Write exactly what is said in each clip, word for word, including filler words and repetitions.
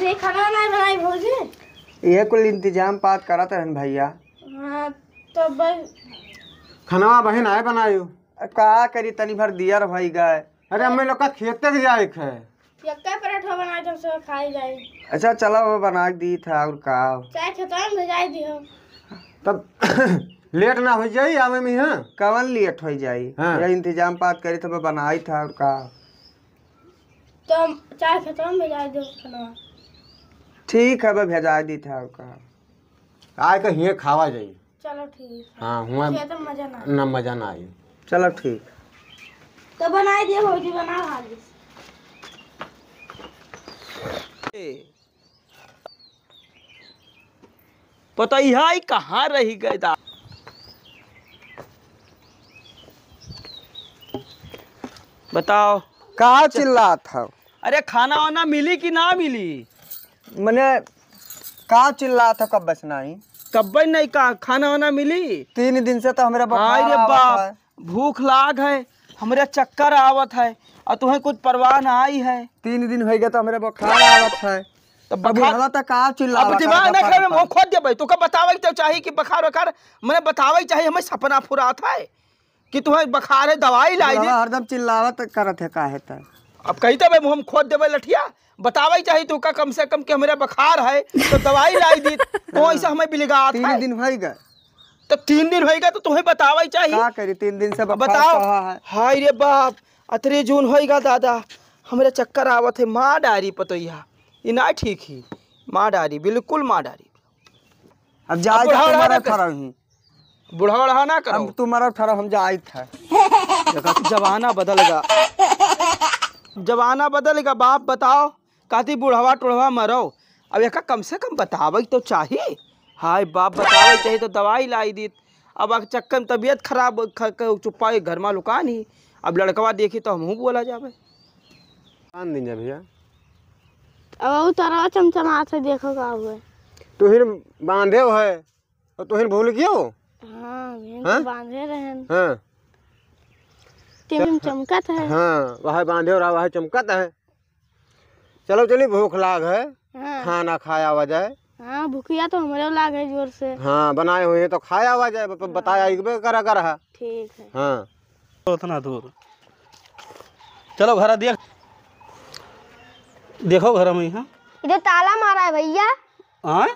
ये खाना नहीं बनाई भौजी? ये कुल इंतजाम पात करत रहन भैया। हाँ, तो बस। खाना बहिन आए बनायो। का करी, तनी भर दियर होई गए। अरे, हमें लोग का खेते के जाए के है। यक्का पराठा बनाए, जब सब खाई जाए। अच्छा, चलो, वो बना के दी था, और का? चाहे खेतवा में भेजाई दी हो। तब लेट ना हो जाई आवे में, हाँ? कवन लेट हो जाई? हाँ। ये इंतजाम पात करी था, बनाई था, और का? तो हम चाहे खेतवा में भेजाई दे खाना। ठीक है, बे, भेजाई दी था, और का? आए के हिये खावा जाई। चलो ठीक है। हाँ, हुआं खेत में मजा ना आए। ना मजा ना आई। चलो ठीक। तो बनाई दिए भौजी, बना हाली। पता ही है कहाँ रही गए दा। बताओ। का चिल्लात हौ? अरे खाना वाना मिली कि ना मिली? मने का चिल्लात हौ कब्बे से नाहीं? कब्बे नहीं का खाना वाना मिली? तीन दिन से तो हमरे बुखार हाय रे आवत बाप, है। भूख लाग है, हमरे चक्कर आवत है, और तुम्हें कुछ परवाह ना आई है। तीन दिन होइगा तो हमरे बुखार आवत है। तो अब बुखार बुढ़ावा तो का चिल्लावा अब दिमाग करता ना करे, पड़ता। मुँह खोद देबे। तोका बतावे के तो चाही कि बुखार वखार, मने बतावे के चाही, हमें सपना फुरात है कि तुम्हें बुखार है, दवाई लाई दे। बुढ़ावा हरदम चिल्लावत करत है, काहे त? अब कही तो भाई, मुँह खोद देबे लठिया। बतावे के चाही तोका कम से कम कि हमरे बुखार है, तो दवाई लाई दी। तो ऐसा हमें बिलगात तीन है। दिन होइगा। तो तीन दिन होइगा, तो तुम्हें बतावे के चाही। का करी, तीन दिन से अब बुखार बताओ। कहा है। हाय रे बाप, अतरे जून होइगा दादा, हमरे चक्कर आवत है, मार डारी पतोहिया, ई ना ठीक ही, मार डारी, बिल्कुल मार डारी। अब जाए अब बुढ़ावा तुम्हारा ना कर। ठहराव ही। बुढ़ावा ना करो। अब तुम्हारा ठहराव, हम जाइत है। देखा, जमाना बदल गा, जमाना बदल गा, बाप बताओ, काती बुढ़वा टुढ़वा मरो। अब एका कम से कम बतावे तो चाही। हाय बाप, बतावे चाही तो दवाई लाई दीत। अब आ चक्कर में तबियत खराब, ख-, ख-, चुप्पा एक घर में लुकान ही। अब लड़कवा देखी तो हमहू बोला जावे। बांध दीन जा भैया। अब उ तरवा चमचमात है, देखो का हुआ। तुहिन बांधे हो है, तो तुहिन भूल गयो? हाँ, हम तो हाँ? बांधे रहन। हाँ। तेमन चमकत है। हाँ, वह बांधे रहा, वह चमकत है। चलो चली, भूख लाग है, हाँ। खाना खाया आवा जाए। हाँ, भूखिया तो हमरे लाग है जोर से। हाँ, बनाए हुए हैं तो खाया आवा जाए, ब-, ब-, बताया हाँ। एक बेर करा कर है। ठीक है। हाँ। उतना दूर। चलो घर देख, देखो घर में, हाँ। इधर ताला मारा है भैया। हाँ?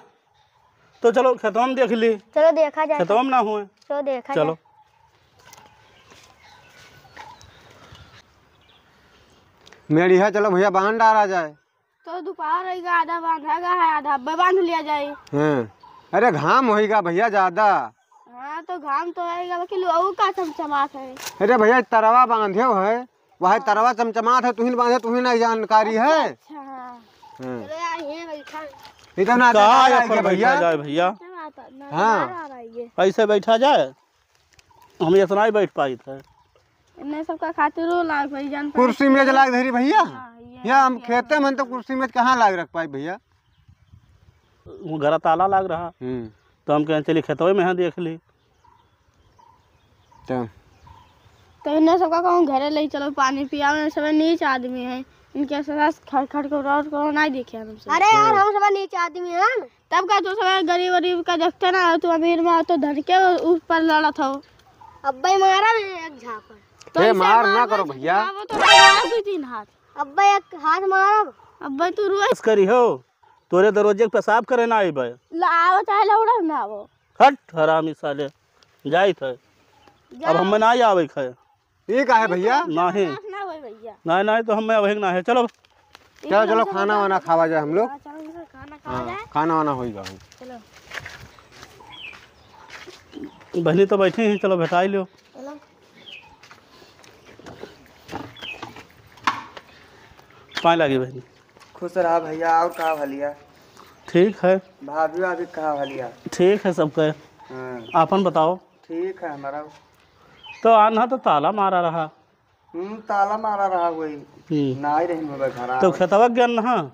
तो चलो खेतवा में देख ली। चलो देखा जाए। खेतवा में ना हुए। चलो देखा चलो। जाए। मेड़िया चलो भैया, बांध डारा जाए। तो दोपहर होइगा, आधा बांधा गा है, आधा अब्बे बांध लिया जाए। हाँ। अरे घाम होइगा भैया ज्यादा। हाँ, तो घाम तो आएगा, लेकिन वो का चमचमात है? अरे भैया, तरवा बांधे है, वह हाँ। तरवा चमचमात है, तुहिन बांधे, तुहिन नहीं जानकारी है। अच्छा, हाँ। हाँ। चलो यार, ये बैठा। इतना का देर आए के भैया? जाए भैया? क्या बात है? ना, हाँ। बाहर आ रहा है ये। ऐसे बैठा जाए? हम इतना ही बैठ पाइत है। इन्हें सबका खातिर वो लाग भाई जान पाए। कुर्सी मेज लाग धरी भैया। हाँ, ये या हम लाग खेते में तो कुर्सी मेज कहाँ लाग रख पाए भैया? वो घर ताला लाग रहा। हम्म। तो हम कहें चलिए खेतवे में यहाँ देख ली। तो तो इन्हें सबका कहूँ घरे ले चलो, पानी पियावे, सब नीच आदमी है, इनके साथ खड़ खड़ को रोड को नहीं देखे हम सब। अरे यार, हाँ। हम सब नीच आदमी हैं। तब का तू सब गरीब वरीब का देखते ना, तू अमीर में तो धन के ऊपर लड़त हो। अब्बे मारा भी एक झापड़। तो ए, ऐसे मार ना मार करो के भैया। वो तो मारा दो तीन हाथ। अब्बे एक हाथ मारो। अब्बे तू रोज करी हो, तोरे दरवाजे पे पेशाब करे ना आइबे। लाओ चाहे लौड़ा ना आवो। हट हरामी साले, जाइत है। अब हमें ना आवे खाए। ये का है भैया? नहीं। नाश ना होए भैया। नहीं, नहीं, तो हमें अबहिक ना है। चलो। चलो, चलो, खाना वाना खावा जाए हम लोग। हाँ, चलो, हम लोग खाना खावा हाँ, जाए। खाना वाना होइगा। चलो। बहनी तो बैठी हैं, चलो, भेटाई लो। चलो। पाए लागी बहनी। खुश रहा भैया, और का भलिया? ठीक है। भाभी, भाभी का भलिया? ठीक है सबके। हाँ। आपन बताओ। ठीक है हमारा। तो आन्हा तो ताला मारा रहा। हम्म, ताला मारा रहा वही। हम्म। ना आई रही मोबाइल घर तो आ। खेतवा गया ना। हाँ।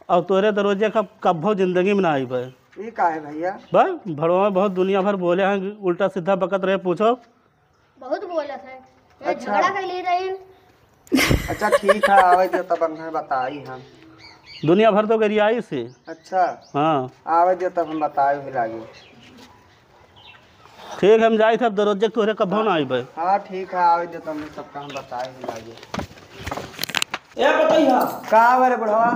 और तोरे दरवाजे का कब्बो जिंदगी में ना आई बे। ये का है भैया? बे, भड़वा में बहुत दुनिया भर बोले हैं, उल्टा सीधा बकत रहे, पूछो। बहुत बोलत है। ये अच्छा। झगड़ा कर ले रही। अच्छा, ठीक है, आवे दे तब हमें बताई हम। दुनिया भर तो गरियाई से। अच्छा। हाँ। आवे दे, तब हम बताए भी लागे। ठीक, हम जाई थे, अब दरोजे तोहरे कब्बो ना आइबे। हाँ, ठीक है, आवे दे, तब हम सबका हम बताए भी लागे। ए, बतैया। का बा रे बुढ़वा?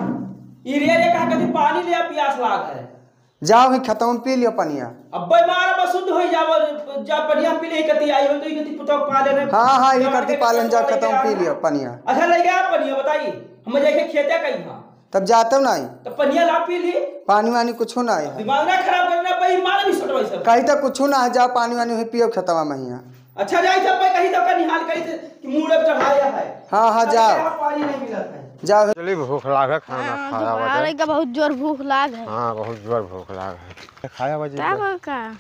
ई रे रे कहा कभी पानी ले आ, पियास लाग है। जाओ, ही खेतवा में पी लियो पनिया। अब्बे मारा बस शुद्ध होई जाबो, जा पनिया पी ले, कति आई हो तो ई कति पुतौ पाले रे। हाँ, हाँ, ई करती पालन, जाओ, खेतवा में पी लियो पनिया। अच्छा, ले गया पनिया, बताई। हम जाके खेते कहीं हाँ। तब जाते नहीं। तब पनिया ला पी ली। पानी वानी कुछ ना है। दिमाग ना खराब करना, भाई, मारा भी सटवाई सब। कहीं तो कुछ ना है, जाओ पानी वानी हुई पियो खेतवा में हिया। अच्छा, जाई थे, भाई, कहीं तो का निहाल करी थे कि मूड़े पे चढ़ाया है। हाँ, हाँ, अरे, जाओ। यहाँ पानी नहीं मिला था। जाओ। चली, भूख लाग है, खाना हाँ, खाया दोपहर बजे। का बहुत जोर भूख लाग है। हाँ, बहुत जोर भूख लाग है। खाया बजे का का? हो का?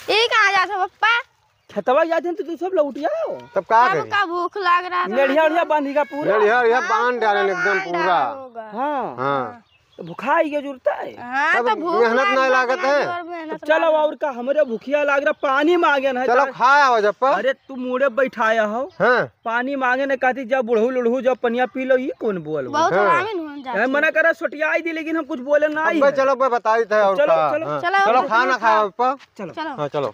ई कहाँ जात हो, पप्पा? खेतवा जात हैं तो तू सब लौट जाओ। तब का तब करी? का भूख लाग रहा था? नेढ़िया, नेढ़िया बांधी का पूरा। नेढ़िया, नेढ़िया हाँ, बांध डाले एकदम बांध पूरा। डाला होगा। हाँ। हाँ। तो भुखाई के जुरता है। हाँ, तब तो भूख मेहनत लाग नहीं रहा लागत है। है। और मेहनत तब चलो, लाग रहा। और का, हमरे भुखिया लाग रहा, पानी मांगे ना है चलो, तार। खाया हो जप्पा। अरे, तू मूड़े बैठाया हो। हाँ। पानी मांगे ने कहती, "जब बुढ़ऊ लुढ़ऊ, जब पनिया पी लो," ई कौन बोल बा? बहुत हाँ। हरामी नु हम जाते हैं। मना करे, सटियाई दी, लेकिन हम कुछ बोले ना ही अब्बे है। चलो, अब्बे बताई थे और चलो, का? चलो। हाँ। चलो, चलो, खाना खाओ, अब्बा। चलो। चलो। हाँ, चलो।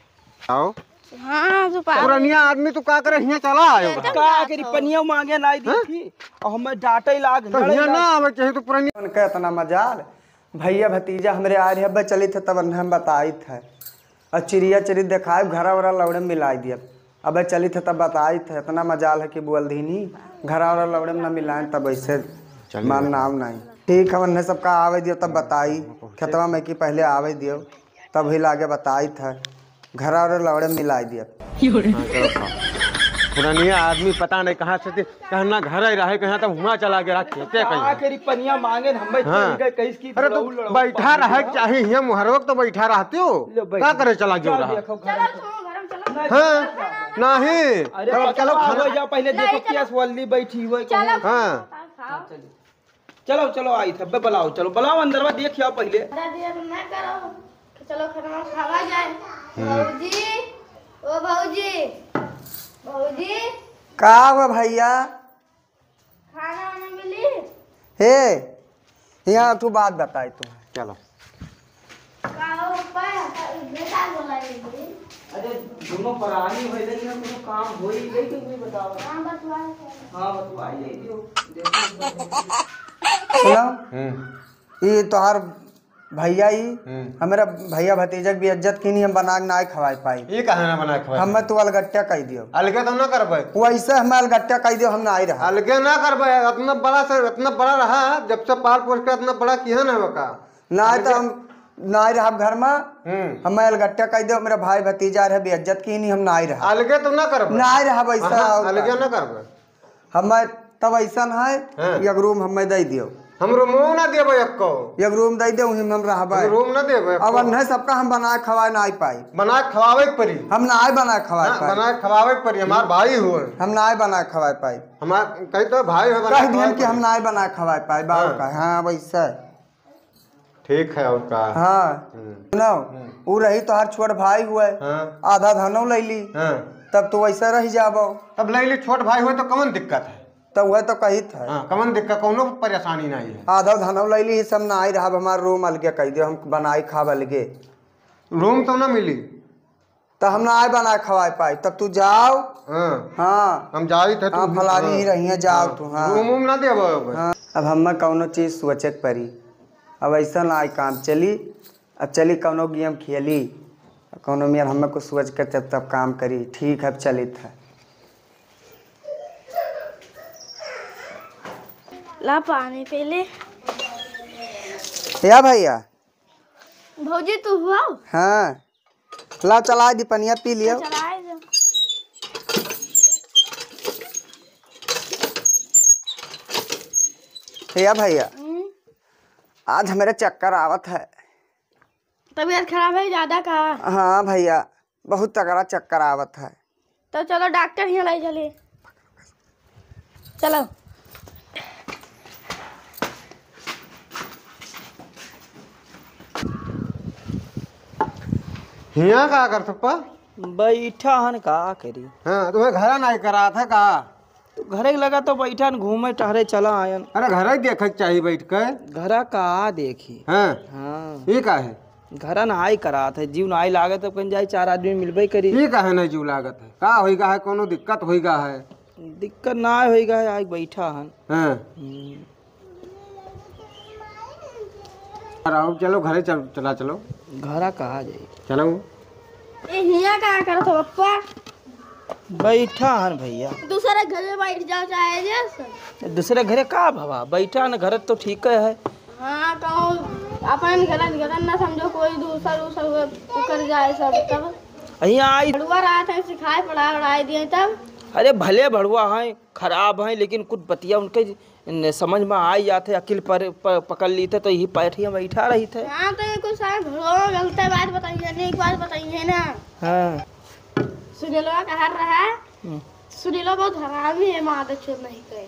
आओ। हाँ, सुपा। पुरनिया आदमी, तू का करे हियां चला आयो? एकदम का जात करी, हो। पनिया मांगे ना दी हाँ? थी, और हमें डांटे लाग, तो लड़े हियां ना लाग। आवे चाहिए, तो पुरनिया। उनका इतना मजाल, भैया भतीजा हमरे आ रहे, अब्बे चली थे, तब हम बताई थे। और चिड़िया चिड़ी देखाए, घरा वरा लौड़े मिलाई दिया। अबे चली थे तब बताई थे, इतना मजाल है कि बोल दीनी, घरा वरा लौड़े में ना मिलाएं, तब ऐसे चलिए। मान नाम नहीं। ठीक है, उन्हें सबका आवे दियो तब बताई, खेतवा में कि पहले आवे दियो, तब ही लागे बताई थे, घरा वरा लौड़े में मिलाई दिया। हाँ, चलो, खाओ। पुरनिया आदमी पता नहीं कहाँ से थे, कहाँ ना घर ही रहे, कहाँ तब हुआ चला गया, खेते कहीं। का करी, पनिया मांगे न, हमें हाँ। चल गए, कहीं की अरे, तो लड़ऊ, लड़ऊ बैठा पानी रहे, दिया। चाहे हियां मुहरवा तो बैठा रहते हो। लो, बैठ। का करे चला गयो चल, रहा? देखो, घर चलो, में तुम घर में चलो। हाँ, नहीं। अरे, चलो, पकड़ो, चलो, खाना। हो जाओ, पहले नहीं, देखो, चलो। कैस वाली बैठी हुई है, चलो, कहीं। हाँ। खाओ। चलो। चलो, चलो, आई थे, बे, बुलाओ, चलो, बुलाओ, अंदर में देख आओ पहले। दादी, अब ना करो, चलो, खाना खावा जाए। हम्म। भौजी, ओ भौजी, भौजी। का हुआ भैया? खाना वाना मिली? हे, यहाँ तू बात बताई तू। चलो। का हो, ऊपर बेटा बोला ये? अरे, दोनों परानी होई गई है, कोनो काम होई गई कि नहीं बताओ? हाँ, बतवा। हाँ, बतवा ले दियो। देखो। सुनो, हम्म। ये तोहार भैया ही, हम्म। हमरा भैया भतीजा के बेइज्जत कीनी, हम बना के ना खवाए पाई। ये काहे ना बना के खवाए हम पाई? तू अलगट्टा कह दियो। अलगे तो ना करबे। वैसे हम अलगट्टा कह दियो, हम ना आई रहा। अलगे ना करबे, इतना बड़ा से, इतना बड़ा रहा, जब से पाल पोस के इतना बड़ा किया ना होगा। ना आई तो अलगे हम ना आई रहा घर में। हम्म। हम अलगट्टा कह दियो, मेरा भाई भतीजा रहे, बेइज्जत कीनी, हम ना आई रहा। अलगे तो ना करबे। ना आई रहा वैसा हाँ, और अलगे का। ना करबे। हमें तब ऐसन है, हाँ। एक रूम हमें दे दियो। हम रूमो ना देबे एक्को। एक रूम दे दियो, वहीं में हम रहबे। हम रूम ना देबे एक्को। अब अन्हे सबका हम बना खवाए ना पाई। बना खवावे के पड़ी। हम ना बना खवाए हाँ, पाई। बना खवावे के पड़ी, हमार भाई हुए। हम ना बना खवाए पाई। हमार कही तो भाई हो, बना कह दिहन खवावे कि हम पड़ी। ना बना खवाए पाई, बाबू हाँ। का। हाँ, वैसे। ठीक है, और का? हाँ। हम्म। सुनो, हम्म। उ रही तोहार छोट भाई हुए, हाँ। आधा धनो ले ली, हाँ। तब तो वैसे रह जाबो। तब ले ली, छोट भाई हुए तो कौन दिक्कत है? तो वह तो कही था। हाँ, कौन दिक्कत, कौनो परेशानी नहीं है। आधा धनो ले ली, सब ना आई रहब, हमार रूम अलगे कह दियो, हम बनाई खाब अलगे। रूम तो ना मिली। त हम ना आए बना खवाए पाई, तब तू जाओ। हाँ। हाँ। हम जाई थे, तू हाँ, फलानी हाँ। ही रही है, जाओ हाँ। तू, हाँ। रूम वूम ना देबो अब। हाँ, अब हमें कौनो चीज सोचे के पड़ी। अब ऐसा ना आए काम चली, अब चली कौनो गेम खेली, कौनो मेर हमें कुछ सोच के तब, तब काम करी। ठीक है, अब चली था। ला पानी पी ले। या भैया। भौजी, तू हुआ? हाँ। ला, चलाए दी पनिया, पी लियो। चलाए दो। हे या भैया, हम्म। आज हमरे चक्कर आवत है। तबीयत खराब है ज्यादा का? हाँ भैया, बहुत तगड़ा चक्कर आवत है। तो चलो डॉक्टर हियाँ लाई चली। चलो। हियाँ का करत पप्पा? बैठा हन, का करी? हाँ, तुम्हें घरा नहीं करा था का? घरे के लगा तो बैठन, घूमे टहरे चला आयन। अरे घरे देखे के चाही बैठ के। घरा का देखी? हाँ। हाँ। ये का है? घरा ना आई करात है, जीव ना आई लागत है, कहीं जाई चार आदमी मिलबे करी। ये का है ना जीव लागत है? का होइगा है? कोनो दिक्कत होइगा है? दिक्कत ना होइगा है, आई बैठा हन। हाँ। हम्म। और आओ, चलो घरे चल, चला चलो। घरा कहाँ जाई? चलो। ए, हियाँ का करत हो, पप्पा? बैठा हन भैया। दूसरे घरे बैठ जाओ चाहे जे सब। दूसरे घरे का भवा? बैठा न, घर तो ठीक है। हाँ, कहूँ अपन घर, घर ना समझो, कोई दूसर, दूसर उकर जाए सब तब। हियाँ आई। भड़ुआ रहत है, सिखाए, पढ़ाए, वढ़ाए दिए तब। अरे भले भड़ुआ हैं, खराब हैं, लेकिन कुछ बतिया उनके न-, समझ में आई जात है, अकिल पर, प-, पकड़ ली थे, तो यही पैठिया बैठा रही थे। हाँ, तो ये कुछ सारे भड़ुआ गलते बात बताइए, नहीं एक बात बताइए ना। हाँ। सुनीलवा कहाँ रहा? हम्म। सुनीलवा बहुत हरामी है, माँ तो चोर नहीं कहे।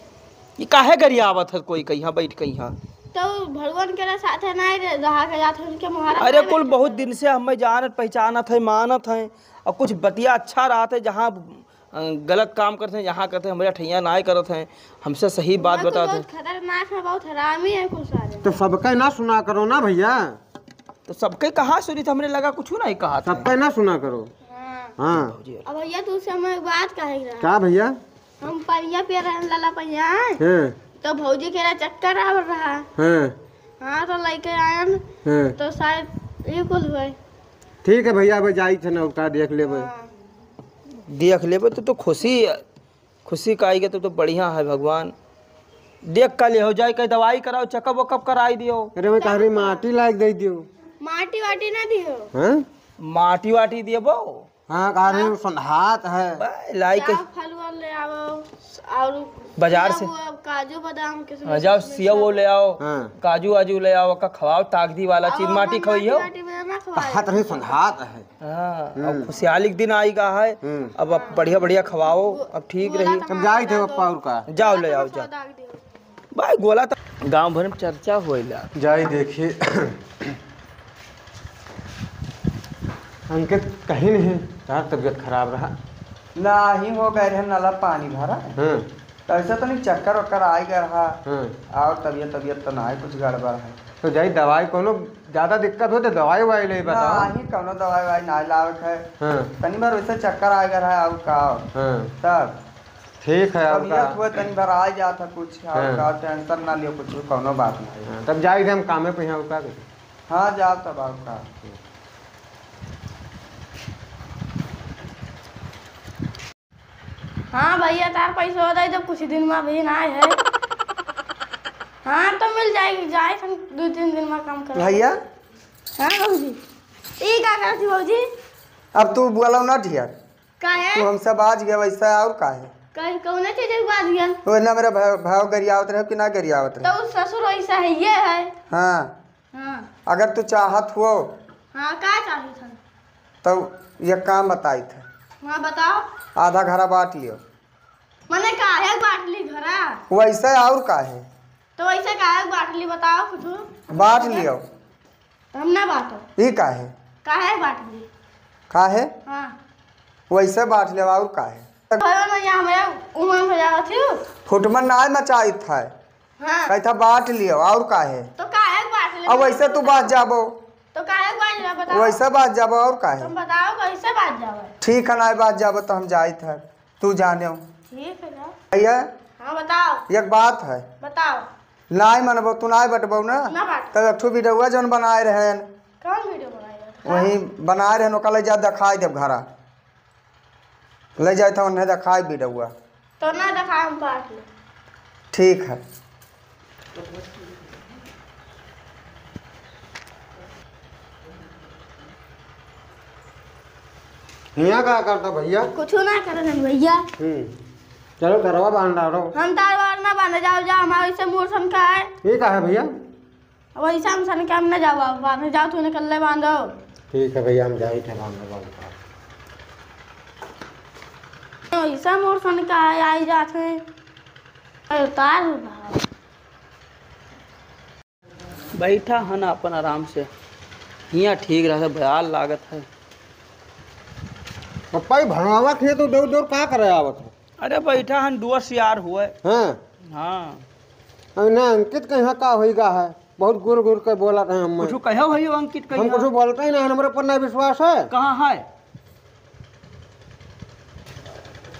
ये काहे गरियावत है कोई कहिया बैठ कहिया? तो भड़ुअन के साथ है ना, रहा के जात है उनके महाराज अरे कुल बहुत दिन से हमें जानत पहचानत है, मानत है, और कुछ बतिया अच्छा रहत है, जहाँ अ, गलत काम करत हैं, यहाँ करत हैं, हमरे ठैया नाय करत हैं, हमसे सही बात बतात हैं। बहुत खतरनाक है, बहुत हरामी है कुछ सारे। तो सबके ना सुना करो ना भैया। तो सबके कहाँ सुनी थे, हमरे लगा कुछ नहीं कहा था। सबके ना सुना करो। हाँ। हाँ। अब भैया तू से हमें एक बात कहे के रहा। का भैया? हम पनिया पिए रहे लाला पनिया। हाँ। तो भौजी के रहा चक्कर आ रहा। हाँ। हाँ, तो लेके आयन। हाँ। तो शायद ये कुल हुए। ठीक है भैया, अब जाई थे ना, का देख लेबे। हाँ। देख लेबे तो, तो खुशी, खुशी का आइगे तो, तो बढ़िया है भगवान। देख का ले हो जाए, कहीं दवाई कराओ, checkup वेकअप कराई दियो। अरे मैं कह रही माटी लायक दे दियो। माटी वाटी ना दियो। हाँ? माटी वाटी देबो? हाँ, कह रही हूँ संधात है। बा, लाई के जाओ फल वल ले आओ, और बाजार से। सेव, काजू बादाम, किशमिश, हाँ, जाओ किशमिश सेव वो सब। ले आओ, हाँ। काजू वाजू ले आओ, का खवाओ ताकती वाला चीज, और माटी खवाइयो। माटी वाटी में ना खवाए। कहत रही संधात है। हाँ, हम्म। अब खुशहाली के दिन आइगा है, हम्म। अब आप बढ़िया बढ़िया खवाओ, अब ठीक रही। अब जाई थे पप्पा और का। जाओ ले आओ, जाओ। भाई गोला तो गाँव भर में चर्चा होइला। जाई देखी। अंकित कहीं नहीं, तार तबियत खराब रहा। नाही हो गए रहे, नाला पानी भरा। हम्म। तो ऐसा तो नहीं, चक्कर वक्कर आ ही गया रहा। हम्म। और तबियत, तबियत तो ना है, कुछ गड़बड़ है। तो जाई दवाई, कोनो ज्यादा दिक्कत हो तो दवाई ववाई ले बताओ। नाही, कोनो दवाई ववाई ना लावे है। हाँ। तनी बार वैसे चक्कर आ गया है, और का? हाँ। तब ठीक है, और तबियत का? हुए तनी बार आ जात है कुछ, और हाँ। का? Tension ना लियो कुछ, कोनो बात ना है। हाँ, तब जाई थे हम कामे पे, यहाँ का करी? हाँ, जाओ तब, और का? हाँ भैया, तार पैसा हो जाए तो कुछ दिन में अभी ना है। हाँ, तो मिल जाएगी, जाए हम दो तीन दिन में काम कर। भैया। हाँ बाबूजी, ई का करत ही बाबूजी? अब तू बोलो ना ढेर। काहे? तू हमसे बाज गया वैसा और का है? कहीं कौन चीज के बाज गया? वो ना मेरा भाव, भाव गरियावत रहे कि ना गरियावत रहे? तो ससुर वैसा है, ये है। हाँ। हाँ। अगर तू चाहत हो। हाँ, का चाहत है? तो ये काम बताई थे। हाँ, बताओ। आधा घरा बांट लियो। मने काहे बांट ली घरा? वैसे और काहे? तो वैसे काहे बांट ली, बताओ कुछ। बांट लियो। तो हम ना बांटो। ई काहे? काहे बांट ली? काहे? हाँ। वैसे बांट लियो और काहे? तो भैया, मैं यहाँ मेरा उमंग हो जावत हूँ। फुटमन ना मचाई था। हाँ। कही था बांट लियो, और काहे? तो काहे बांट ले? अब वैसे तू बांच जाबो। तो काहे बांच ले, बताओ। वैसे बांच जाबो, और काहे? तुम बताओ, कैसे बांच जाबो? ठीक है, ना बांच जाबो तो हम जाइत है, तू जाने हो। ठीक है, जाओ। भैया। हाँ, बताओ। एक बात है। बताओ। नाई मनबो, तू नाई बटबो ना? ना बांट। तब एक ठो वीडियोवा जौन बनाए रहन। कौन वीडियो बनाए रहन? वही बनाए रहन, ओका ले जा दिखाई देब घरा। ले जाए था उन्हें दिखाई वीडियोवा। तो ना दिखाए, हम बांट ले। ठीक है। हियाँ का करता भैया? कुछ ना करत हन भैया। हम्म। चलो घरवा बांध डालो। हम तार वार ना बांधे, जाओ, जाओ, हमारे से मोर सन का है। ये का है भैया? अब वैसा हम सन के हम ना जाओ, आप बांधे जाओ, तू निकल ले बांधो। ठीक है भैया, हम जाई थे बांधे, बांधे। वैसा मोर सन का है, आई जात है। अरे उतार भाव। बैठा है ना अपन आराम से, हियाँ ठीक रहता, बयाल लागत है। पप्पा, ये भरवावा खेत तो दौड़ दौड़ का करे आवत है? अरे बैठा हन, दुआ सियार हुए। हाँ। हाँ। अब ना अंकित कहाँ का होइगा है, बहुत गुर गुर के बोलत हैं हम। कुछ कहो है अंकित हम कहाँ? कुछ बोलते ही ना, हमरे पर ना विश्वास है। कहाँ है?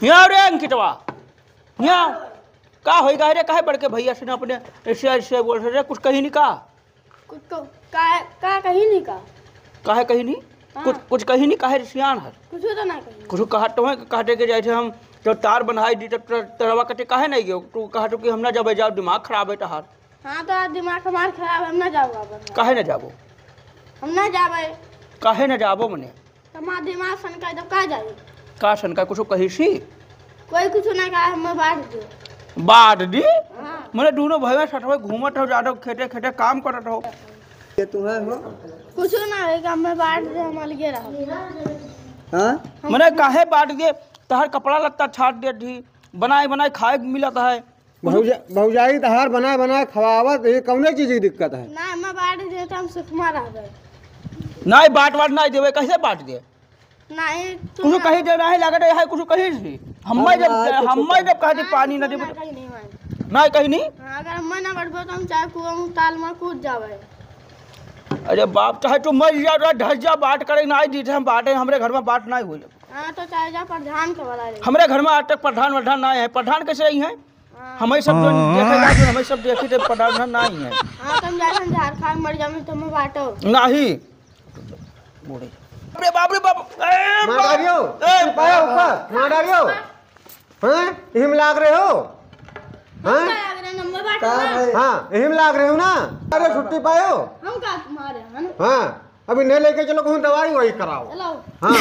यहाँ रे अंकितवा, यहाँ। का होइगा रे, काहे बड़के भैया से ना अपने ऐसे ऐसे बोल रहे, कुछ कही नहीं का? कुछ को, का, का कही नहीं का? काहे कही नहीं? हाँ। कुछ, कुछ कही नहीं, काहे रे सियान हर? कुछ तो ना कही। कुछ कहा तो है, कहते के जाए थे हम, जब तार बनाई दी, तब तर-, तरवा कटे काहे नहीं गयो? तू कहा तो कि हम ना जाबे, जाओ, दिमाग खराब है तहार। हाँ, तो आज दिमाग हमार खराब है, हम ना जाओ अब। काहे ना जाबो? हम ना जाबे। काहे ना जाबो मने? हमार दिमाग सनका, जब का जाई? का सनका, कुछ कही सी? कोई कुछ ना कहा, हमें बांट दे। बांट दी? हाँ। मने दोनों भैया सठवे घूमत हो, जादो खेते खेते काम करत हो। ये तुम्हें हो? कुछ ना होई, हमें बांट दे, हम अलगे रहो। हाँ? मने काहे बांट दे? तहर कपड़ा लत्ता छाट देत ही, बनाए बनाए खाए के मिलत है। भौजा-, भौजाई तहार बनाए बनाए खवावत, ये कौने चीज की दिक्कत है? ना, हमें बांट दे तो हम सुखमा रहबे। नहीं, बांट वाट नहीं देवे, कैसे बांट दे? नहीं, तू कुछ ना कही दे, नहीं लगत है, कुछ कही सी। हम अरे जब, यार, कुछ हम तो जब कहते अरे, पानी तू ना देबे ना तो कहीं नहीं मांगे। नहीं कही नहीं? हाँ, अगर हम ना बढ़बो तो हम चाहे कुआं में ताल में कूद जावे। अरे बाप, चाहे तू मर जा, रे ढस जा, बात करे नहीं दी थे हम, बात है, हमरे घर में बात नहीं हो जाए। हाँ, तो चाहे जा प्रधान के वाला ले। हमरे घर में आज तक प्रधान वधान नहीं है, प्रधान कैसे रही है? हाँ। हमें सब जो देखे जाते, हमें सब देखी थे, प्रधान वधान नहीं है। हाँ, तुम जाए हम झाड़ खा मर जावे, तुम्हें बांटो। नहीं। बूढ़े। अरे बाप रे बाप। ए, मार बाप। डालियो। ए, पाया ऊपर, मार डालियो। हैं? यही में लाग रहे हो? हैं? का भाई? हाँ, यही में लाग रहे हो ना? अरे छुट्टी पायो? हम का मारे, है ना? हाँ, अभी नहीं लेके चलो, कहूँ दवाई वही कराओ। चलो। हाँ।